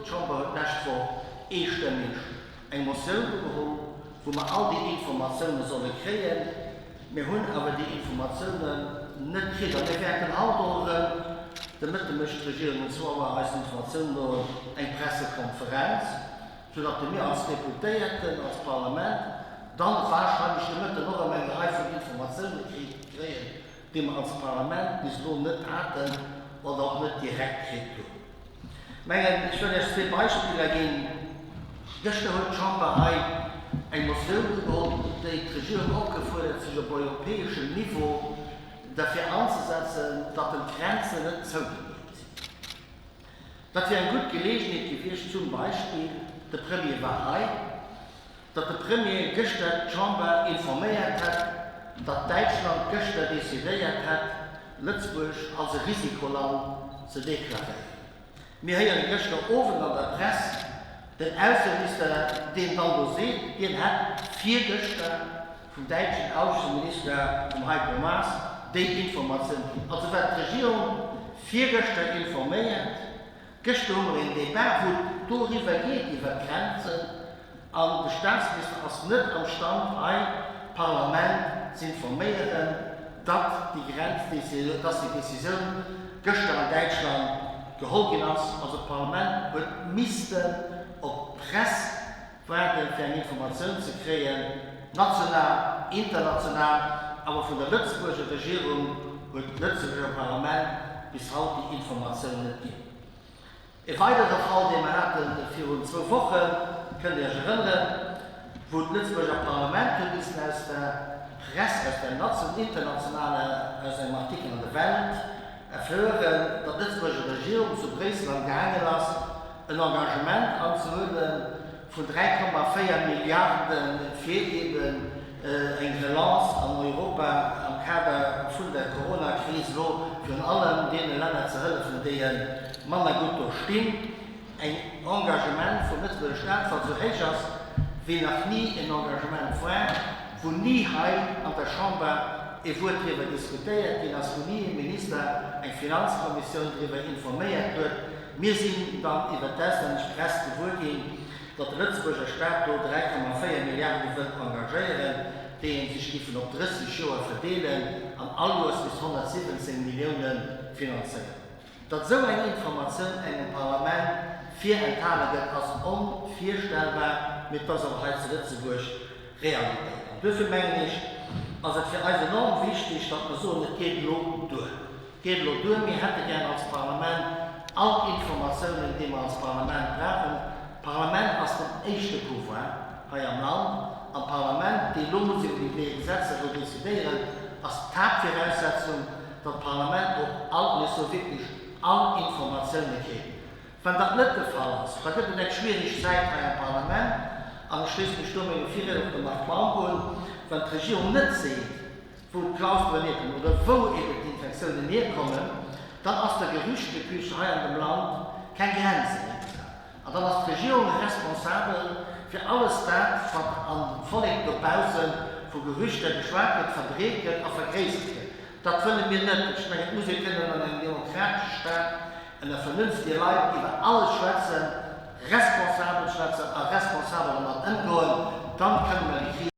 D'Chamber huet d'lescht Woch eestëmmeg eng Motioun ugeholl, wou mer all déi Informatioune solle kréien. Mir hunn awer déi Informatiounen net kritt a mir wäerten haut och erëm de Mëtte mécht d'Regierung um zwou Auer eisen Informatiounen no eng Pressekonferenz, soudatt mir als Deputéierten, als Parlament dann wahrscheinlech de Mëtten och erëm eng Rei vun Informatioune kréien, déi mer als Parlament bis elo net haten oder och net direkt kritt hunn. Mengen, ech wëll Iech zwee Beispiller ginn. Gëschter huet d'Chamber hei eng Motioun ugeholl, déi d'Regierung opgefuerdert, sech op europäeschem Niveau derfir anzesetzen, datt en d'Grenzen net zougemeet sinn. Dat wier eng gutt Geleegenheet gewiescht, zum Beispill, de Premier war hei, datt de Premier gëschter d'Chamber informéiert hätt, datt Däitschland gëschter decidéiert hätt, Lëtzebuerg als e Risikoland ze deklaréieren. Mir héiere gëschter Owend an der Press den Ausseminister, deen dann do seet, hien hätt virgëschter vum däitschen Ausseminister, vum Heiko Maas, déi Informatioun kritt. Also war d'Regierung virgëschter informéiert. Gëschter hu mer een Débat, wou et doriwwer geet, iwwert d'Grenzen, an de Staatsminister ass net am Stand, hei d'Parlament z'informéieren, datt déi Grenzdécisioun, datt déi Décisioun gëschter an Däitschland geholl ginn ass. Also d'Parlament huet missten op d'Press waarden, fir eng Informatioun ze kréien, national, international, awer vun der Lëtzebuerger Regierung huet d'Lëtzebuerger Parlament bis haut déi Informatioun net ginn. E weidere Fall, dee mer hate virun zwou Wochen, kënnt Dir Iech erënneren, wou d'Lëtzebuerger Parlament huet missen aus der Press, aus der internationaler, aus engem Artikel an der Welt erfueren, datt d'Lëtzebuerger Regierung zu Bréissel am gaangen ass, en Engagement anzehuele vun 3,4 Milliarde fir eben eng Relance an Europa am Kader vun der Coronakris, elo virun allem deene Länner ze hëllefen, déi manner gutt do stinn. En Engagement vum Lëtzebuerger Staat, wat esou héich ass, wéi nach ni en Engagement war, wou ni hei an der Chamber e Wuert driwwer diskutéiert ginn ass, wou ni e Minister eng Finanzkommissioun driwwer informéiert huet. Mir sinn dann iwwer d'auslännesch Press gewuer ginn, datt de Lëtzebuerger Staat do 3,4 Milliarde wëllt engagéieren, déi ee sech giffen op 30 Joer verdeelen an all Joers bis 117 Millioune finanzéieren. Datt esou eng Informatioun engem Parlament virenthale gëtt, ass onvirstellbar, mee et ass awer hei zu Lëtzebuerg Realitéit. An duerfir mengen ech, ass et fir eis enorm wichteg, datt mer soen, et geet elo duer. Geet elo duer. Mir hätte gär als Parlament all d'Informatiounen, déi mer als Parlament brauchen. D'Parlament ass den éischte Pouvoir hei am Land. An d'Parlament, déi elo muss iwwer déi Gesetzer do decidéieren, ass d'Haaptviraussetzung, datt d'Parlament och all, an ech soe wierklech all Informatioune kritt. Wann dat net de Fall ass, da gëtt et eng schwierig Zäit hei am Parlament. An ech schléisse mech do mengem Virriedner, dem Marc Baum, un, Wann d'Regierung net seet, wou d'Clusteren hierkommen oder wou eben d'Infektiounen hierkommen, dann ass der Gerüchteküche hei an dem Land keng Grenze méi gesat. An dann ass d'Regierung responsabel fir alles dat, wat an dem Vollek dobausse vu Gerüchter geschwat gëtt, verbreet gëtt a vergréissert gëtt. Dat wëlle mir net. Ech mengen, et muss ee kënnen an engem demokratesche Staat ënner vernünftige Leit iwwer alles schwätzen, responsabel schwätzen a responsabel domat ëmgoen. Dann kënne mer déi Kris.